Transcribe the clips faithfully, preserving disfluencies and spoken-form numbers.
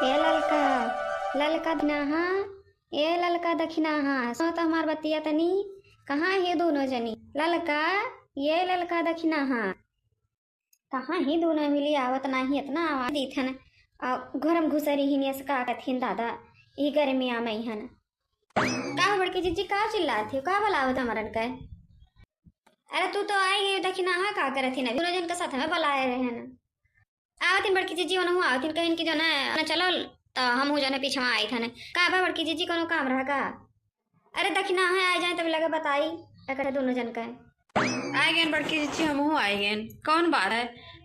ए ललका, ललका दखिनहा, ए ललका दखिनहा, सुनो तो हमार बतिया तनी। कहाँ ही दुनो जनी? ललका, ए ललका दखिनहा, कहाँ ही दुनो मिली? आवत नाही, इतना आवाज दीथन। आ, घर में घुसरी ही नियस का कथिन दादा, ई गर्मिया में हन। का बड़की जिज्जी, का चिल्लात ही? का बुलावत हमरन के? अरे तू तो आई गई दखिनहा, का करत ही ना? दुनो जन के साथ में बुलाए रहे ना। आवतिन बड़की जिज्जी, ओनहु आवतिन, कहिन कि जौन है, ना चलल, त हमहू जौन है पीछवा आइत हन। का बा बड़की जिज्जी, कोनो काम रहा का? अरे दखिनहा, आ जाए तब लगे बताई, एकरे दुनो जन के। आ गएन बड़की जिज्जी, हमहू आ गएन। कौन बात है?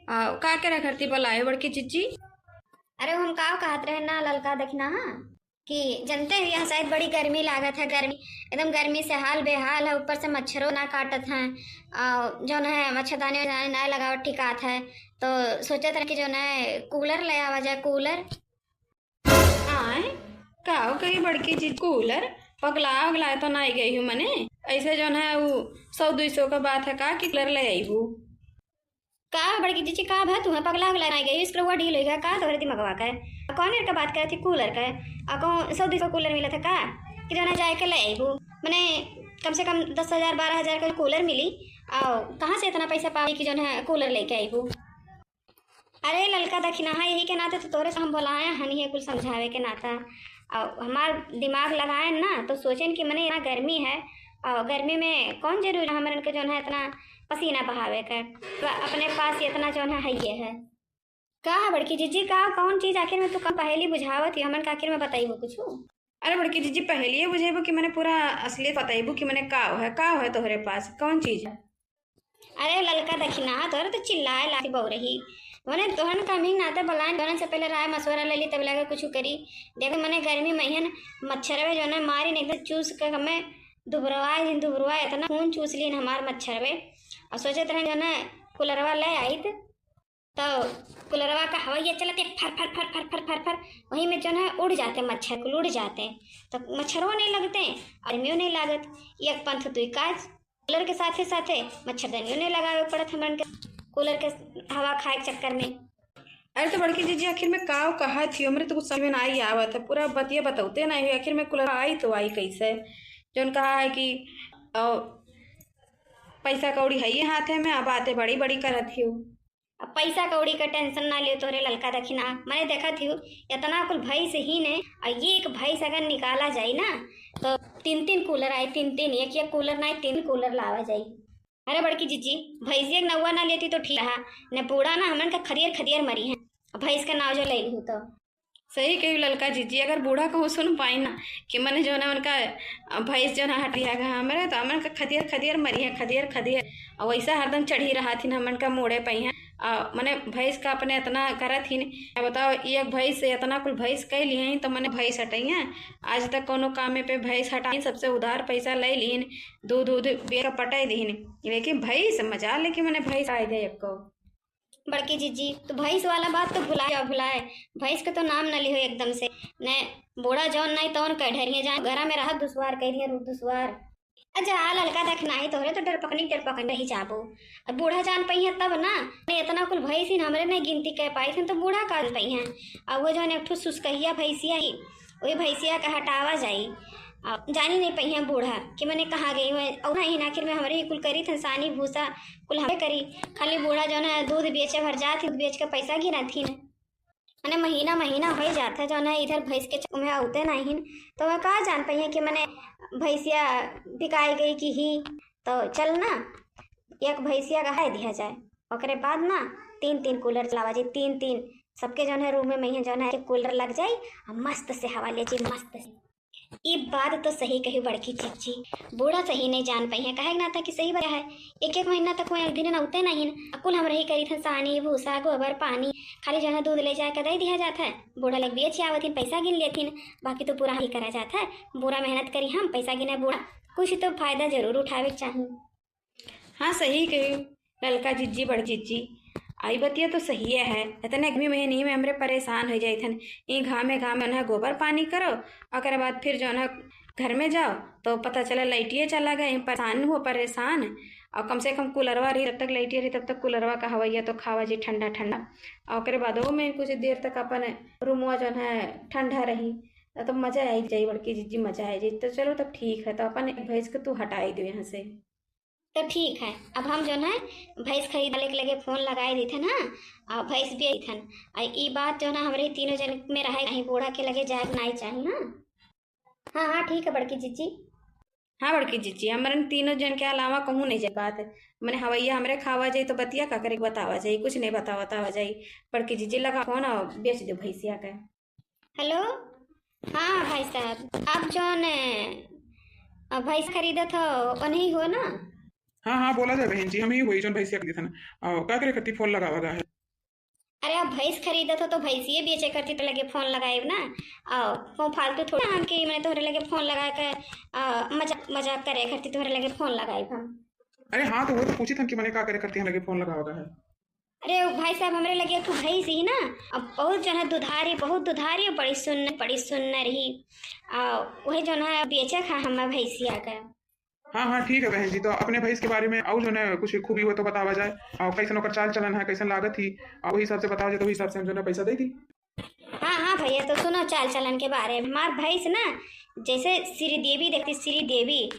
आ, का करे खरती बुलाए बड़की जिज्जी? अरे हम का कहत रहे ना ललका दखिनहा, कि जनते हुए यहाँ शायद बड़ी गर्मी लागत है, गर्मी, एकदम गर्मी से हाल बेहाल है, ऊपर से मच्छरो ना काटत हैं, और जौन है मच्छरदानी वच्छरदानी ना लगावत ठिकात है, तो सोचत रहे कि जौन है कूलर ले आवा जाए, कूलर। आय, का हो कही बड़की जी, कूलर? पगला उगला तो ना गई हूँ मने, ऐसे जौन है वो सौ दुई सौ का बात है का कि कूलर ले आई हूँ? का बड़की जिज्जी, का भा तू है पगला उगला ना गई, इसके हुआ ढील होई गया का तोहरे दिमगवा के? कौन एर का बात करत ही कूलर के? आ कौन सौ दुई सौ कूलर मिलत है का कि जौन है जाए के ले आईबू? मने कम से कम दस हजार बारह हजार का कूलर मिली, और कहाँ से इतना पैसा पाई कि जौन है कूलर लेके आईबू? अरे ललका दखिनहा, यही के नाते तो तोरे से हम बोलाए हन, ये कुल समझावे के नाता। और हमार दिमाग लगाए ना तो सोचेन कि मने इतना गर्मी है, और गर्मी में कौन जरूरी है हमरन के जौन है इतना पसीना बहावे के, तो अपने पास इतना जौन है, है ये है। का है बड़की जिज्जी, का कौन चीज आखिर में तू कम पहेली बुझावत ही, हमन का आखिर में बताइबो कुछ? अरे बड़की जिज्जी, पहेलिए बुझेबो कि मने पूरा असलियत बताइबो कि मने का है, का है तोहरे पास, कौन चीज है? अरे ललका दखिनहा, तोहरे तो चिल्लाए लाती बउरही। मने तोहन का मिन नाते बलाइन, तोहन से पहले राय मशवरा ले ली, तब लगे कुछ करी। देखे मने गर्मी में हन मच्छरवे जौन है मारिन एकदम चूस के हमें दुबरवाए दिन दुबरवाए, इतना खून चूस लीन हमार मच्छरवे। और सोचत रहे जौन है कूलरवा ले आइत, तो कूलरवा का हवा ये चलते फर फर फर फर फर फर फर, वही में जौन है उड़ जाते मच्छर, कुल उड़ जाते, तो मच्छरो नहीं लगते, गर्मियों नहीं लागत। एक पंथ दुई काज, कूलर के साथे साथे मच्छरदानियों नहीं लगावे पड़त हमन के कूलर के हवा खाए के चक्कर में। अरे तो बड़की जिज्जी, आखिर में का कहा थी, हमरे तो कुछ समझ में ना ही आवत है, पूरा बतिया बतौते ना हुई, आखिर में कूलर आई तो आई कैसे? जौन कहा है कि, अ, पैसा कौड़ी है ये हाथे में, अब बातें बड़ी बड़ी करत ही। अब पैसा कौड़ी का tension ना लियो तोहरे ललका दखिनहा। मने देखत हियो, इतना कुल भैंस ही ने, और ये एक भैंस अगर निकाला जाई ना, तो तीन तीन कूलर आई, तीन तीन, एक एक कूलर ना, तीन कूलर लावा जाई। अरे बड़की जिज्जी, भैंसिया के नौवा ना लेती तो ठीक रहा, ने बूढ़ा ना हमन का खदियर खदियर मरी है, भैंस का नाव जो ले लिहू तो। सही कही ललका जिज्जी, अगर बूढ़ा कहूँ सुन पाई ना कि मने जौन है उनका, अ, भैंस जौन है हटिया गा हमरे, तो हमन का खदियर खदियर मरी है, खदियर खदियर। और वैसा हरदम चढ़ी रहा थी हमन का मोड़े पे है। आ, मने भैंस का अपने इतना करत ही नहीं। अब बताओ, एक भैंस से इतना कुल भैंस कह लिए हैं, तो मने भैंस हटई है? आज तक कोनो कामे पे भैंस हटाई, सबसे उधार पैसा ले लीन, दूध, दूध बेच के पटाई दीन, लेकिन भैंस मजा लेके मने भैंस आए गए आपको। बड़की जिज्जी, तो भैंस वाला बात तो भुलाए जाओ, भुलाए। भैंस के तो नाम न लिहो एकदम से। ने बूढ़ा जौन नहीं तौन कह ढेरिए जाए, घरा में रहत दुश्वार कह दिए, रूप दुश्वार। अच्छा, आ ललका दखिनहा, तोहरे तो डरपकनी, डरपकनी रही जाबो। अब बूढ़ा जान पइहे तब ना, ने इतना कुल भैंस ही हमरे नहीं गिनती कह पाई थन, तो बूढ़ा का पइहे। अब वो जौन एक ठो सुस्कहिया भैंसिया ही, वही भैंसिया के हटावा जाई। आ, जानी नहीं पइहे बूढ़ा कि मने कहाँ गई हुए। और नहीं, आखिर में हमरे ही कुल करी थन, सानी भूसा कुल हमरे करी। खाली बूढ़ा जौन है दूध बेचे भर जात ही, दूध बेच के पैसा गिनत ही न। मने महीना महीना होई जात है जौन है इधर भैंस के चक्कर में आउते नहीं हिन, तो वह का जान पइहे कि मने भैंसिया बिकाई गई कि ही। तो चल ना, एक भैंसिया का है दिया जाए, ओकरे बाद ना तीन तीन कूलर चलावा जाई, तीन तीन, सबके जौन है रूम में मइहे जौन है कूलर लग जाई, आ मस्त से हवा ले जाई, मस्त से। ई बात तो सही कही बड़की जिज्जी, बूढ़ा सही नहीं जान पइहे, कहे के नाता कि सही बात है, एक एक महीना तक कोई एक दिन नौते नहीं न, कुल हम रही करी थन सानी, भूसा, गोबर, पानी, खाली जौन है दूध ले जाके दे दिया जात है, बूढ़ा लोग बेच आवत हिन, पैसा गिन लेथिन, बाकी तो पूरा ही करा जात है, पूरा मेहनत करी हम, पैसा गिने बूढ़ा, कुछ तो फायदा जरूर उठावे के चाही। हाँ, सही कही ललका जिज्जी, बड़ जिज्जी, आई बतिया तो सही है। इतने गर्मी महीने में हमरे परेशान हो जाइत हन। ई घामे घामे जौन है गोबर पानी करो, ओकरे बाद फिर जौन है घर में जाओ तो पता चला लाइटिए चला गए, परेशान हो परेशान। और कम से कम कुलरवा रही, जब तक लइटिया रही, तब तक कुलरवा का हवैया तो खावा जी ठंडा ठंडा। और ओकरे बादो में कुछ देर तक अपन रूमवा जौन है ठंडा रही, तो, तो मजा आई जाई बड़की जिज्जी, मजा आई जाई। तो चलो तब ठीक है, तो अपन भैंस के तू हटाई दो यहाँ से। तो ठीक है, अब हम जौन है भैंस खरीद वाले के लगे फोन लगाई देथन, हाँ, और भैंस बेचथन। और ई बात जौन है हमरे तीनों जन में रहे, कहीं बूढ़ा के लगे जाए के नाई चाही, हाँ। हाँ, हाँ, ठीक है बड़की जिज्जी। हाँ बड़की जिज्जी, हमरन तीनों जन के अलावा कहूँ नहीं जाए बात। मने हवैया हमरे खावा जाई तो बतिया का करे बतावा जाई, कुछ नहीं बतावा, बतावा जाई। बड़की जिज्जी लगा फोन और बेच दो भैंसिया के। हेलो, हाँ भाई साहब, आप जौन, अ, भैंस खरीदत हो, उन्हीं हो ना? हाँ, हाँ, बोला जाए बहन जी, हम ही हुई जौन भैंसिया खरीदत हन। अ, का करे खातिर फोन लगावा गा है? अरे, आप भैंस खरीदत हो तो भैंसिए बेचे खातिर तो लगे फोन लगाइब ना। अ, वो फालतू थोड़ा हम कि मैं तोहरे लगे फोन लगा के, अ, मजाक, मजाक करे खातिर तोहरे लगे फोन लगाइब हम। अरे हाँ, तो वो तो पूछी थन कि मने का करे खातिर हम लगे फोन लगावा गा है। अरे भाई साहब, हमरे लगे एक ठो भैंस ही ना, अब बहुत जन है दुधारी, बहुत दुधारी, बड़ी सुन्नर, बड़ी सुन्नर ही। आ, वही जौन है बेचे खा हम भैंसिया का। हाँ, हाँ, ठीक है बहन जी, तो अपने भैंस के बारे में और जौन है कुछ खूबी हो तो बतावा जाए, और कैसन ओकर चाल चलन है, कैसन लागत ही, और वही हिसाब से बतावा जाए, तो वही हिसाब से हम जौन है पैसा दे दी। हाँ, हाँ भैया, तो सुनो चाल चलन के बारे में। हमार भैंस ना जैसे श्रीदेवी देखती, श्रीदेवी,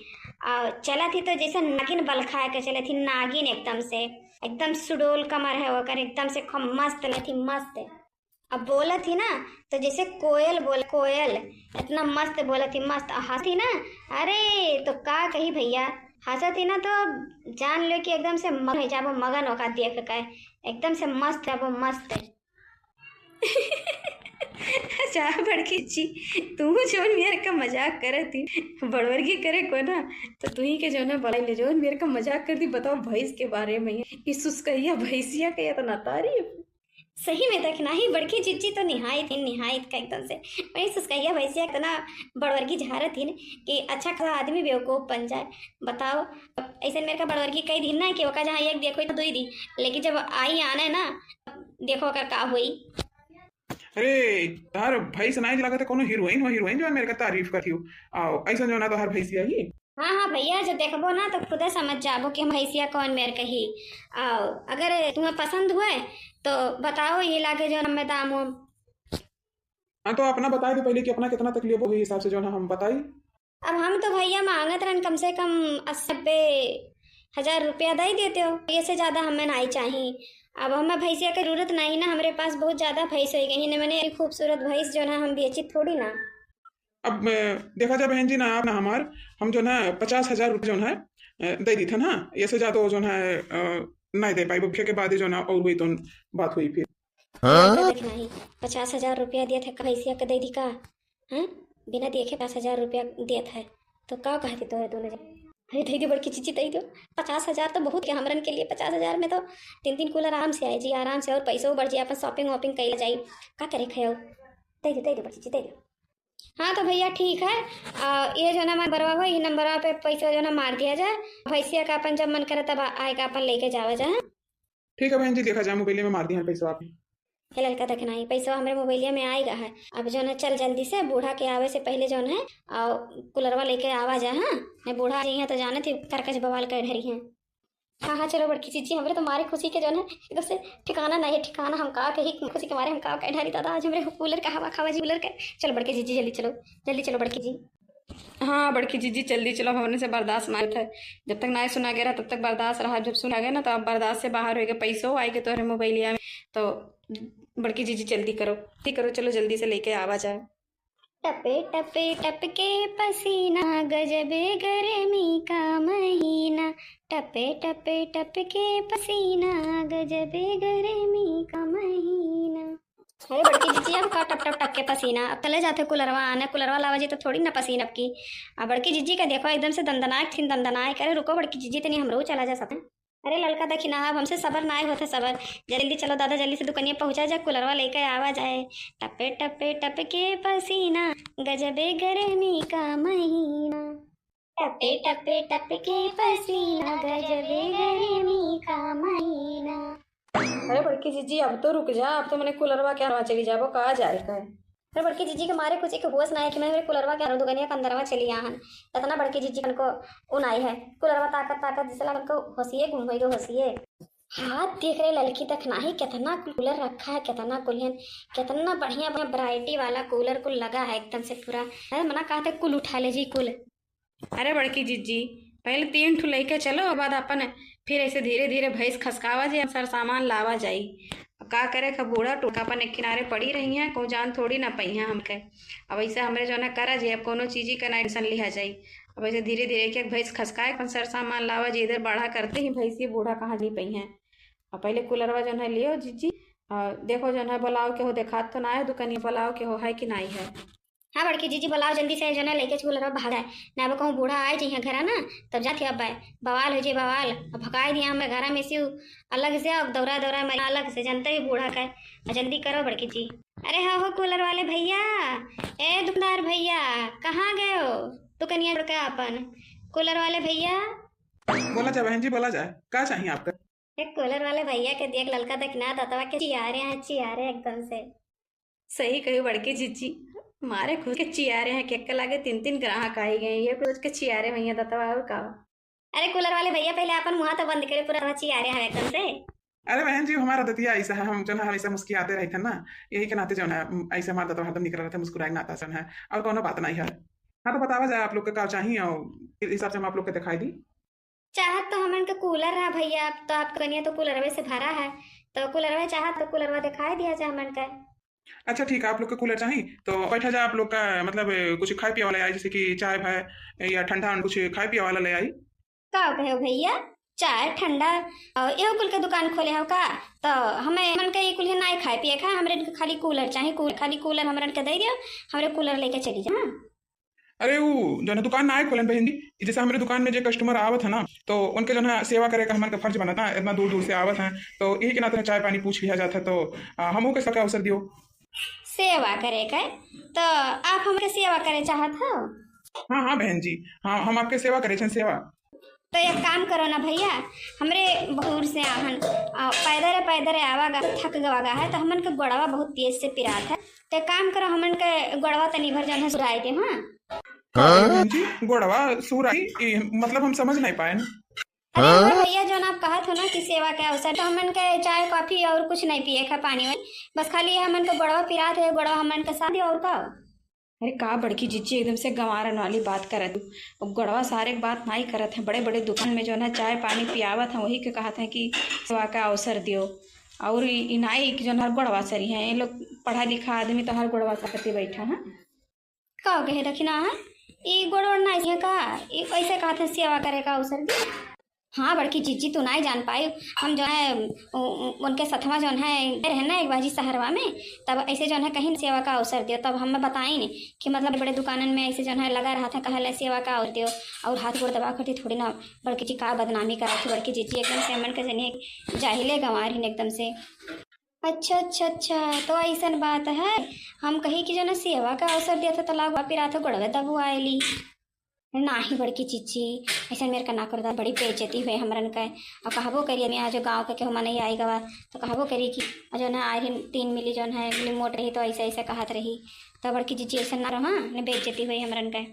और चलत ही तो जैसे नागिन बलखाए के चलत ही, नागिन एकदम से, एकदम सुडोल कमर है ओकर, एकदम से खूब मस्त लथी, मस्त। अब बोलत ही ना तो जैसे कोयल बोल, कोयल इतना मस्त बोलत ही, मस्त। और हंसत ही ना, अरे तो का कही भैया, हंसत ही ना तो जान लो कि एकदम से मगन हो जाबो, मगन ओका देख के, एकदम से मस्त जाबो, मस्त। अच्छा बड़की जी, तू जौन मेरे का मजाक करत ही, बड़वर्गी करे को ना, तो तू ही के जौन है बोलाई ले, जौन मेरे का मजाक कर दी, बताओ भैंस के बारे में, ई सुस्कैया भैंसिया के इतना तारीफ। सही में देख नाही, बड़की जिज्जी तो निहायत ही, निहायत का एकदम से, वही सुस्कैया भैंसिया इतना बड़वर्गी झारत ही कि अच्छा खासा आदमी बेवकूफ बन जाए। बताओ, ऐसे मेरे का बड़वर्गी कई दिन ना कि ओका जहाँ एक देखो तो दुई दी, लेकिन जब आई आने ना, देखो ओकर का होई। अरे, तोहार भैंस नाई लागत है, कोनो हीरोइन हो, हीरोइन जो मेरे का तारीफ करती हो। आओ, ऐसा जो ना तोहार भैंसिया ही। हाँ, हाँ भैया, जब देखबो ना तो खुदे समझ जाबो कि हम भैंसिया कौन मेर कही। आओ, अगर तुम्हें पसंद हुए तो बताओ, ये लागे जो हमें दाम हो। हाँ, तो अपना बताई दो पहले कि अपना कितना तक लेबो, वही हिसाब से जो है हम बताई। अब हम तो भैया मांगत रहन कम से कम अस्सी नब्बे हजार रुपया दे देते हो, ये से ज्यादा हमें नहीं चाहिए। अब हमें भैंसिया के जरूरत नहीं ना, हमरे पास बहुत ज्यादा भैंस हो गई है, मैंने खूबसूरत भैंस जो ना हम बेची थोड़ी ना। अब, अ, देखा जाए बहन जी ना, आप ना हमार, हम जो ना पचास हजार रुपये जो है, अ, दे दी था ना, ये से ज्यादा जो है, अ, नहीं दे पाई, फिर के बाद ही जो ना और हुई तो बात हुई फिर। हाँ? देख नहीं, पचास हजार रुपया दिया था भैंसिया के दे दी का? हैं? बिना देखे पचास हजार रुपया देत है, तो का कहती तोहरे दोनों जन? अरे दे दो बड़की जिज्जी, दे दो। पचास हजार तो बहुत है हमरन के लिए, पचास हजार में तो तीन तीन कूलर आराम से आए जी, आराम से, और पैसो बढ़ जाए, अपन shopping वॉपिंग कैला जाई, का करे खाओ, दे दो, दे दो बड़की जिज्जी, दे दो। हाँ तो भैया ठीक है, आ, ये जो ना नंबरवा हो, ये नंबरवा पे पैसा जो ना मार दिया जाए, भैंसिया का अपन जब मन करे तब आ-, आए का अपन लेके जावा जाए। ठीक है बहन जी, देखा जाए, मोबाइले में मार दिया पैसा आप। हे ललका, देख नहीं, पैसा हमरे मोबाइलिया में आएगा है। अब जो है चल जल्दी से, बूढ़ा के आवे से पहले जो है, और कूलरवा लेके आवा जा, हाँ? नहीं बूढ़ा आ जाइए तो जाने थे करकच बवाल कर धरी हैं। हाँ, हाँ, चलो बड़की जिज्जी, हमरे तो मारे खुशी के जो है एकदम से ठिकाना नहीं है, ठिकाना, हम का कही, खुशी के मारे हम का कह ढारी दादा, आज हमरे कूलर का हवा खावा जी, कूलर के। चलो बड़की जिज्जी, जल्दी चलो, जल्दी चलो बड़की जी। हाँ, बड़की जिज्जी, जल्दी चलो, हमरे से बर्दाश्त ना होत है। जब तक ना सुना गया रहा, तब तक बर्दाश्त रहा। जब सुना गया ना, तो अब बर्दाश्त से बाहर हो गए। पैसो आए के तोहरे मोबाइलिया में, तो बड़की जिज्जी, जल्दी करो, जल्दी करो, चलो, जल्दी से लेके आवा जाए। टपे टपे टपके पसीना, गजबे गर्मी का महीना। टपे टपे टपके पसीना, गजबे गर्मी का महीना। अरे बड़की जिज्जी, अब का टप टप टप के पसीना? अब चले जाते कूलरवा आने, कूलरवा लावा जी तो थोड़ी ना पसीना अब की। अब बड़की जिज्जी का देखो, एकदम से दंदनाए थीन, दंदनाए करे। रुको बड़की जिज्जी, तनी हमरो चला जा सकते। अरे ललका, देखी ना, अब हमसे सबर नाय होत है सबर। जल्दी चलो दादा, जल्दी से दुकानिया पहुंचा जा, कूलरवा लेके आवा जाए। टपे टपे टपके पसीना, गजबे गर्मी का महीना। टपे टपे टपके पसीना, गजबे गर्मी का महीना। अरे बड़की जिज्जी, अब तो रुक जा, अब तो मने कूलरवा के हवा चली जाबो, का जाए का है? फिर बड़की जीजी के मारे कुछ एक होश ना है कि मैं मेरे कुलरवा के दुकनिया के अंदरवा चली आया हन। इतना बड़की जीजी कनको उनाई है। कुलरवा ताकत ताकत जैसे लगन को होशिये गुम होई गो होशिये। हाथ देख रहे ललकी तक नाही, कितना कूलर रखा है, कितना कुलियन, कितना बढ़िया बढ़िया वैरायटी वाला कूलर कुल लगा है एकदम से पूरा। अरे मना कहते कुल उठा ले जी कुल। अरे बड़की जिज्जी, पहले तीन ठो लइके चलो, ओकर बाद अपन फिर ऐसे धीरे धीरे भैंस खसकावा जाई, सर सामान लावा जाई। अब का करे, का बूढ़ा टोका अपन एक किनारे पड़ी रही हैं, कहूँ जान थोड़ी ना पइहैं हमके। अब ऐसे हमरे जो ना करा जी, अब कोनो चीजी का ना टेंशन लिहा जाई। अब ऐसे धीरे धीरे एक एक भैंस खसकाए, अपन सर सामान लावा जी, इधर बढ़ा करते ही भैंस ये बूढ़ा कहाँ जी पइहैं। अब पहले कूलरवा जो है लियो जिज्जी, आ, देखो जो है बुलाओ के हो, देखात तो ना है दुकनिया, बुलाओ के हो है कि नाई है। हाँ बड़की जीजी, बुलाओ जल्दी से, जो ना लेके कूलरवा भागा है, ना अब कहूँ बूढ़ा आए जइहैं घरा ना, तब जात ही अब बवाल हो जाए बवाल। अब भगाई दिया हमें घरा में से उ अलग से, अब दौरा दौरा मारी अलग से, जनते ही बूढ़ा का है। अब जल्दी करो बड़की जी। अरे हाँ हो कूलर वाले भैया, ए दुकानदार भैया, कहाँ गए हो दुकनिया छोड़ के अपन? कूलर वाले भैया। बोला जाए बहन जी, बोला जाए, का चाहिए आपका? ए कूलर वाले भैया के देख, ललका देखना दतवा के चियारे हैं, चियारे एकदम से। सही कही बड़की जिज्जी, मारे खुश के चियारे हैं, केक के लागे तीन तीन ग्राहक आई गए, ये सोच के चियारे भैया दतवा और का। अरे कूलर वाले भैया, पहले अपन मुँह तो बंद करे, पूरा चियारे हैं एकदम से। अरे बहन जी, हमारा दतिया ऐसा है, हम जो है हमेशा मुस्कियाते रहते हैं ना, यही के नाते जो है, ऐसे हमारा दतवा हरदम निकल रहता है, मुस्कुराए नाता सन है, और कोनो बात नहीं है। हाँ तो बतावा जाए आप लोग के का चाहिए, और इस हिसाब से हम आप लोग के दिखाई दी। चाहत तो हमन के कूलर रहा भैया, अब तो आपका कनिया तो कूलरवे से भरा है, तो कूलरवे चाहत तो कूलरवा दिखाई दिया जाए हमन के। अच्छा ठीक है, आप लोग के कूलर चाहिए तो बैठा जाए, आप लोग का मतलब कुछ खाए पिए वाला आई, जैसे कि चाय भाय या ठंडा कुछ खाए पिए वाला ले आई। का कहे हो भैया, चाय ठंडा और एहो कुल के दुकान खोले हो का? तो हमें हमन के ये कुल नाई खाए पिए का, हमरे के खाली कूलर चाहिए, कूल-, खाली कूलर हमरन के दे दियो, हमरे कूलर लेके चली जा। हाँ। अरे उ जो है दुकान ना आए खोलन बहन जी, जैसे हमरे दुकान में जो कस्टमर आवत है ना, तो उनके जो है सेवा करे का हमन का फर्ज बनत ना, इतना दूर दूर से आवत हैं, तो यही के नाते चाय पानी पूछ लिया जात है, तो आ, हमहू के सबके अवसर दियो। सेवा करे का? तो आप हमके सेवा करे चाहत हो? हाँ हाँ बहन जी, हाँ हम आपके सेवा करे छन, सेवा। तो एक काम करो ना भैया, हमरे बहुत दूर से आहन, आ, पैदर पैदर आवा गा, थक गवा गा है, तो हमन के गोड़वा बहुत तेज से पिरात है। तो एक काम करो, हमन के गोड़वा तनी भर जौन है सुराई दे, हाँ? का बोले बहन जी, गोड़वा सुराई? ई, मतलब हम समझ नहीं पाए। अरे हमर भैया, जौन आप कहत हो ना कि सेवा के अवसर, तो हमन के चाय कॉफी और कुछ नहीं पिए का, पानी वानी, बस खाली हमन के गोड़वा पिरात है, गोड़वा हमन के साथ दियो और का। अरे का बड़की जिज्जी एकदम से गंवारन वाली बात करत। अब गोड़वा सारे के बात नाई करत हैं, बड़े बड़े दुकान में जौन है चाय पानी पियावत हैं, वही के कहत हैं कि सेवा का अवसर दियो। और ई, ई नाई कि जौन हर गोड़वा सरी हैं, ये लोग पढ़ा लिखा आदमी तो हर गोड़वा सरकते बैठा है। का कहे दखिना है, ई गोड़ ओड़ नाई है का? ई कैसे कहत हैं सेवा करे का अवसर दियो? हाँ बड़की जिज्जी, तू नाई जान पाई, हम जो है उ-, उ-, उनके सथवा जौन है गए रहे ना एक बाजी शहरवा में, तब ऐसे जौन है कहीं सेवा का अवसर दियो, तब हमें बताइन कि मतलब बड़े दुकानन में ऐसे जौन है लगा रहा था, कहले सेवा का अवसर दियो, और हाथ गोड़ दबा करती थोड़ी ना। बड़की जी का बदनामी करा थी बड़की जिज्जी, एकदम से हमन के जनिए जाहिले गंवार ही एकदम से। अच्छा अच्छा अच्छा, तो ऐसन बात है। हम कही कि जो ना सेवा का अवसर दिया था, तो लागवा पिरात गोड़वे दबुआएली। नाही बड़की जिज्जी, ऐसा मेरे का ना करो, बड़ी बेइज्जती हुए हमरन का। और कहबो करिए, मैं आज गाँव के केहू मनई आई गवा, तो कहबो करी कि जो ना आए रही तीन मिली जौन है, इतनी मोट रही, तो ऐसे ऐसे कहत रही। तो बड़की जिज्जी ऐसा ना रहो, हाँ, ने बेइज्जती हुई हमरन का।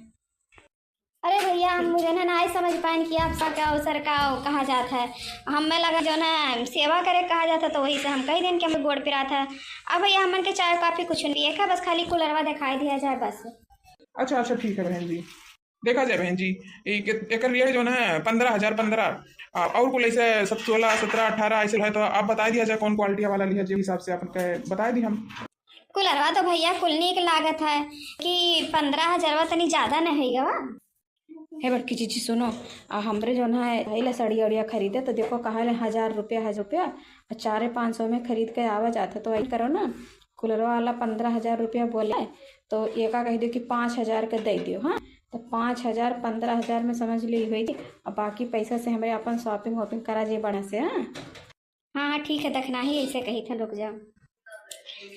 अरे भैया, हम जो है ना, नहीं समझ पाएन कि आप सबका अवसर का कहा जात है। हमें लगा जो ना सेवा करे कहा जात है, तो वही से हम कही देन कि हमें गोड़ पिरात है। अब भैया, हमन के चाय कॉफी कुछ नहीं है, बस खाली कूलरवा दिखाई दिया जाए बस। अच्छा अच्छा, ठीक है बहन जी। देखा जाए बहन जी, ए-, के-, एकर रेट जो है पन्द्रह हजार, पन्द्रह, आ, और कुल ऐसे सत-, सोलह, सत्रह, अठारह ऐसे है, तो आप बताई दिया जाए कौन क्वालिटी वाला लिया, जे हिसाब से अपन के बताई दी हम। कूलरवा तो भैया कुल नीक लागत है कि पन्द्रह हजारवा तनी ज्यादा न है गवा। हे बड़की जीजी सुनो, आ हमरे जो है आइला सड़िया उड़िया खरीदे, तो देखो कहा ले हजार रुपया, हजार रुपया, आ चारे पाँच सौ में खरीद के आवा जात है, तो वही करो ना, कूलरवा वाला पन्द्रह हजार रुपया बोले, तो एका कह दियो कि पाँच हजार के दे दियो, हाँ, तो पाँच हजार, पन्द्रह हजार में समझ ली हुई, अब बाकी पैसा से हमरे अपन shopping वॉपिंग करा जाए बढ़िया से, हाँ। हाँ, हाँ, ठीक है, दखना ही ऐसे कही थे, रुक जाओ।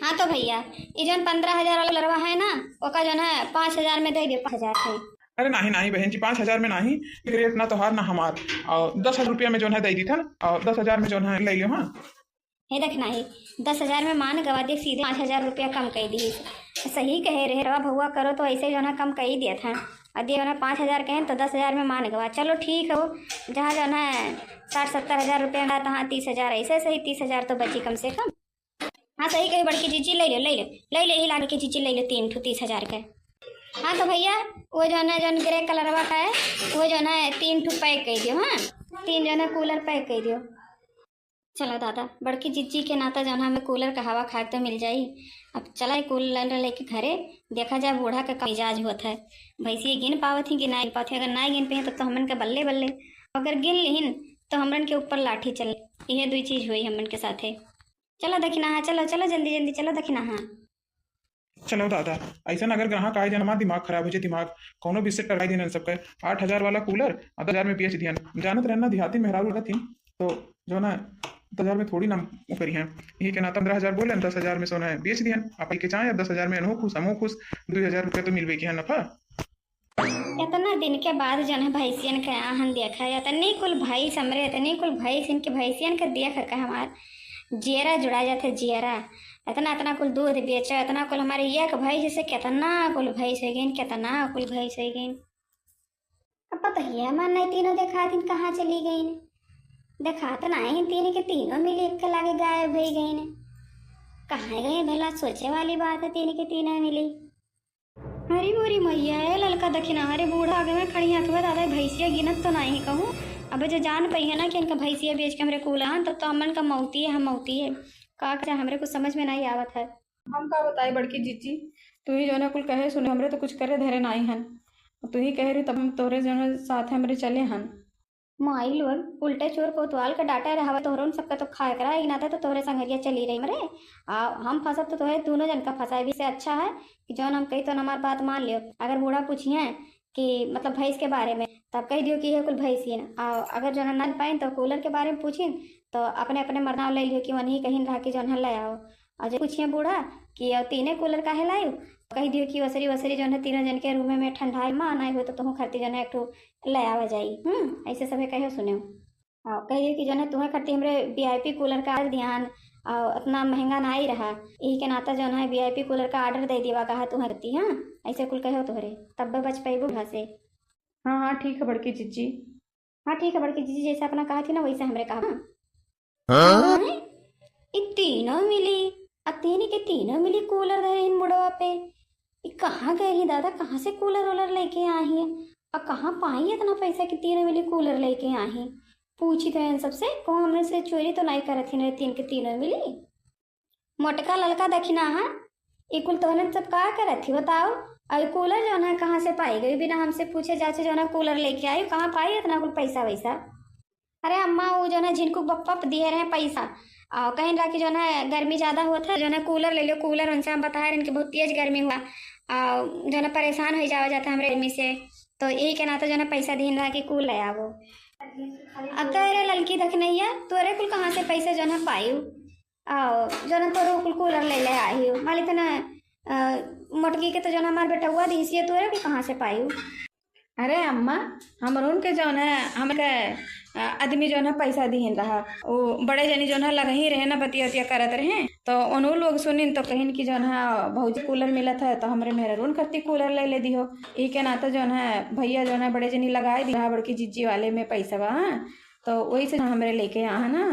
हाँ, तो भैया, ये जौन पन्द्रह हजार वाला कूलरवा है ना, ओका जौन है पाँच हजार में दे दे, पाँच हजार है। अरे नहीं, नहीं बहन जी, पाँच हजार में नहीं, एक रेट ना तोहार ना हमार, और दस हजार रुपया में जौन है दे दी था, और दस हजार में जौन है ले लियो, हाँ। हे दखना ही, दस हजार में मान गवा दे, सीधे पाँच हजार रुपया कम कर दी। सही कहे रहे, रवा भउआ करो तो ऐसे जौन है कम कई दिया था। और दिए जौन है पाँच हजार कहेन तो दस हजार में मान गवा। चलो ठीक हो, जहाँ जौन है साठ सत्तर हजार रुपया में तहाँ तीस हजार, ऐसे सही तीस हजार तो बची कम से कम। हाँ सही कही बड़की जीजी, ले लो, ले लो, ले लो, ही लागे की जीजी ले लो तीन ठो तीस हजार के। हाँ तो भइया, वो जौन है जौन ग्रे कलरवा का है, वो जौन है तीन ठो पैक कइ दियो। हाँ, तीन जौन है कूलर पैक कइ दियो। चलो दादा, बड़की जिज्जी के नाता जौन हमें कूलर का हवा खाए तो मिल जाई। अब चला कूलर लेके घरे, देखा जाए बूढ़ा का का मिजाज होत है। भैंसिया गिन पावत ही कि नाहीं गिन पावत ही, अगर नाहीं गिन पे तो, तो हमन के बल्ले बल्ले, अगर गिन लिहिन तो हमरन के ऊपर लाठी चले। इहे दुई चीज हुई हमन के साथे। चलो दखिनाहा, चलो चलो जल्दी जल्दी चलो दखिनाहा। चलो दादा, ऐसा अगर ग्राहक आए जन हमार दिमाग खराब हो जाए, दिमाग कौनो भी से टराई देन सबके। आठ हजार वाला कूलर और दस हजार में बेच दियन। जानत रहना देहाती मेहरारू रहती तो जौन है दस हजार में थोड़ी ना करी हैं। यही के नाता पन्द्रह हजार बोले, दस हजार में सोना है बेच दियन। आप के चाहे दस हजार में अनहो खुश हमहो खुश, दो हजार रुपये तो मिलबे के है नफा। इतना दिन के बाद जौन है भैंसियन के आहन देखा है, इतनी कुल भैंस हमरे, इतनी कुल भैंस इनके भैंसियन के देख के हमार जियरा जुड़ा जात है, जियरा। इतना, इतना कुल दूध बेचो, इतना कुल हमारे एक भैंस से कितना कुल भैंस होइ गइन, कितना कुल भैंस होइ गइन। अब पतोहिया हमार नहीं तीनों देखात हिन, कहाँ चली गइन? देखात नहीं, तीन के तीनों मिली एक के लागे गायब होइ गइन। कहाँ गए भला? सोचे वाली बात है, तीन के तीनों मिली। अरे मोरी मैया, ए ललका दखिना, अरे बूढ़ा आगे में खड़ी आँख में दादा भैंसिया गिनत तो नहीं कहूँ। अबे जो जान पइहे ना कि इनका भैंसिया बेच के हमरे कूल आन, तब तो हमन का मौती है, हम मौती है। का करे, हमरे कुछ समझ में नहीं आवत है। हम का बताई बड़की जीजी, तू ही जौन है कुल कहे सुने, हमरे तो कुछ करे धरे नाहीं हन। तू ही कहे रही तब हम तोहरे जौन है साथ हमरे चले हन। माई लोग उल्टे चोर कोतवाल का डांटे रहा, तोहरों सबका तो खाए करा, एक नाते तो तोहरे संगरिया चली रही मरे। आ हम फंसब तो तोहरे दोनों जन का फंसाए भी से अच्छा है कि जौन हम कही तो हमार बात मान लियो। अगर बूढ़ा पूछिए कि मतलब भैंस के बारे में, तब कह दियो कि ये कुल भैंस ही है। आ अगर जौन ना पाइन तो कूलर के बारे में पूछिन तो अपने अपने मर्दाव ले लियो कि वही कहीं रहा कि जौन है ले आओ। और जो पूछिए बूढ़ा कि और तीने कूलर काहे लायो, कह दियो कि ओसरी ओसरी जौन है तीनों जन के रूमे में ठंडा है, मान आई हो तो तुहूँ खरती जौन है एक ठो ले आवा जाई। हम्म, ऐसे सभे कहे सुने। और कह दियो कि जौन है तुहूँ खरती हमरे वी आई पी कूलर का आर्डर दियान, और इतना महंगा ना आई रहा, यही के नाता जौन है वी आई पी कूलर का आर्डर दे दिया कहा तुहूँ खरती। हाँ, ऐसे कुल कहो तोहरे, तब बच पाई बूढ़ा से। हाँ हाँ, ठीक है बड़की जीजी। हाँ ठीक है बड़की जीजी, जैसे अपना कहा थी ना वैसे हमरे कहा। हाँ? हाँ? ई तीनों मिली, आ तीन के तीनों मिली कूलर धरे हिन मुड़वा पे। ई कहाँ गए ही दादा, कहाँ से कूलर वूलर लेके आई ही? आ कहाँ पाई इतना पैसा कि तीनों मिली कूलर लेके आई ही? पूछी तो इन सबसे, कहूँ हमरे से चोरी तो नहीं करत ही ना, तीन के तीनों मिली। मोटका ललका दखिना है, ई कुल तोहन सब का करत ही बताओ? और ई कूलर जौन है कहाँ से पाई गई? बिना हमसे पूछे जाचे जौन है कूलर लेके आई, कहाँ पाई इतना कुल पैसा वैसा? अरे अम्मा, वो जौन है झिनकू बप्पा दिए रहे पैसा, और कहीं रहा कि जौन है गर्मी ज्यादा होत है, जौन है कूलर ले लो, कूलर उनसे हम बताए रहे कि बहुत तेज गर्मी हुआ, और जौन है परेशान हो जावा जाता है हमरे गर्मी से, तो यही के नाते जौन है पैसा दीन रहा कि कूलर ले आवो। अब तो अरे ललकी दखनैया, तोरे कुल कहाँ से पैसा जौन है पायू? आओ, जौन तोरे कुल कूलर ले ले आई हो। मालिक ना, अ, मोटकी के तो जौन हमार बेटउआ दिहिस, ये तोरे कुल कहाँ से पाई हो? अरे अम्मा, हमरून के जौन है, हमके, अ, आदमी जौन है पैसा दिहिन रहा। वो बड़े जनी जौन है लगही रहे ना, बतिया उतिया करत रहे। तो उन्हों लोग सुनिन तो कहिन कि जौन है भौजी कूलर मिलत है तो हमरे मेहरून खरती कूलर ले ले दिहो। ई के नाते जौन है भैया जौन है बड़े जनी लगाए दी रहा बड़की जिज्जी वाले में पैसा बा, हाँ। तो वही से हमरे लेके आहा ना।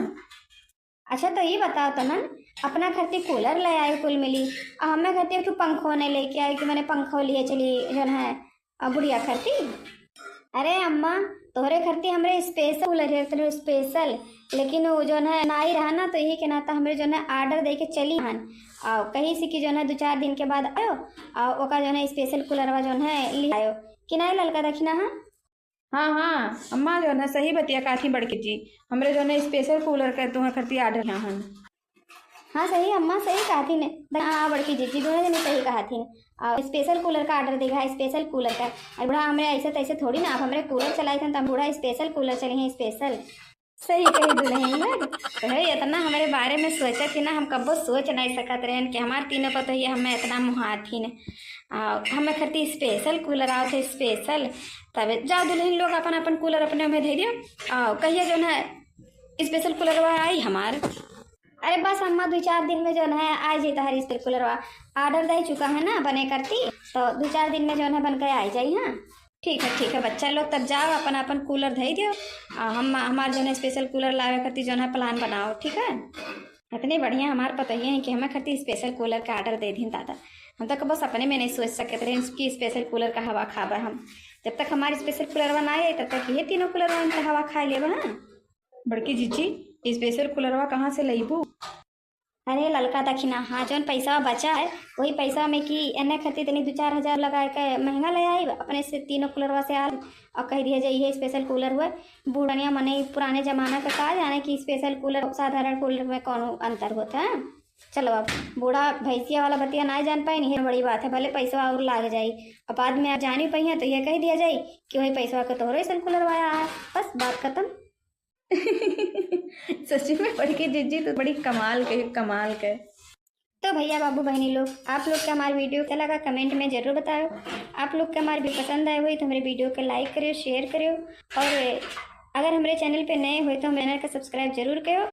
अच्छा, तो ई बताओ तमन, अपना खरती कूलर ले आयो कुल मिली, आ हमें खरती एक ठो पंखो नहीं लेके आयो कि मने पंखो लिए चली जौन है, आ, बुढ़िया खरती। अरे अम्मा, तोहरे खरती हमरे स्पेशल कूलर है, तोहरे स्पेशल, लेकिन वो जौन है नाई रहा ना, तो यही के नाता हमरे जौन है आर्डर दे के चली हन, आ कही से कि जौन है दो चार दिन के बाद आयो, आ ओका जौन है स्पेशल कूलरवा जौन है ले आयो, कि नाई ललका दखिना है। हाँ, हाँ, अम्मा जौन है सही बतिया कहत ही बड़की जी, हमरे जौन है स्पेशल कूलर के तुहरे खरती आर्डर किया हन। हाँ, सही अम्मा, सही कहत ही ने। हाँ, बड़की जीजी दोनों जने सही कहत ही ने। और स्पेशल कूलर का आर्डर देगा, स्पेशल कूलर का। और बूढ़ा हमरे ऐसे तैसे थोड़ी ना, आप हमरे कूलर चलाए थे, तो हम बूढ़ा स्पेशल कूलर चली हैं, स्पेशल। सही कही दुल्हन लोग। तो है, इतना हमरे बारे में सोचत ही ना, हम कब्बो सोच नहीं सकत रहन कि हमार तीनों पतोहिया हमें इतना मुहात ही ने। आ, हमें खरती स्पेशल कूलर आवत है, स्पेशल। तब जाओ दुल्हन लोग अपन अपन कूलर अपने में धे दियो। आ, कहिया जौन है स्पेशल कूलरवा आई हमार। अरे बस अम्मा, दुइ चार दिन में जौन है आ जाई तोहार special cooler वा। Order दे चुका है ना बने करती, तो दुइ चार दिन में जौन है बन के आ जाई। हाँ ठीक है, ठीक है बच्चा लोग, तब जाओ अपन अपन cooler धई दियो। आ हम, हमार जौन है special cooler लावे खातिर जौन है plan बनाओ, ठीक है। इतने बढ़िया हमार पतोहिए हैं कि हमें खातिर special cooler का order दे दीन दादा। हम तो बस अपने में नहीं सोच सकत रहे कि special cooler का हवा खाबे हम। जब तक हमार special cooler वा ना आए, तब तक ये तीनों cooler वा के हवा खा लेबे। हाँ बड़की जीजी, special cooler वा कहाँ से लईबू? अरे ललका दखिना, हाँ जौन पैसा बचा है वही पैसा में कि एने खातिर तनी दो चार हजार लगा के महंगा ले आई, अपने से तीनों cooler वा से आ और कह दिया जाए ये special cooler हुआ। बूढ़निया मने पुराने जमाना का का जाने कि special cooler साधारण cooler में कौन अंतर होता है। चलो अब बूढ़ा भैंसिया वाला बतिया ना जान पाए, नहीं बड़ी बात है, भले पैसा और लाग जाई। अब बाद में आप जानी पाई हैं तो ये कह दिया जाए कि वही पैसा का तोहरो ऐसा cooler वाया है, बस बात खत्म। सच्ची में बड़की जीजी तो बड़ी कमाल के, कमाल के। तो भैया बाबू बहनी लोग, आप लोग के हमार video कैसा लगा comment में जरूर बताओ। आप लोग के हमार video पसंद आए हुई तो हमारे video के like करियो, share करियो, और अगर हमारे channel पे नए हुए तो हमारे channel का subscribe जरूर करियो।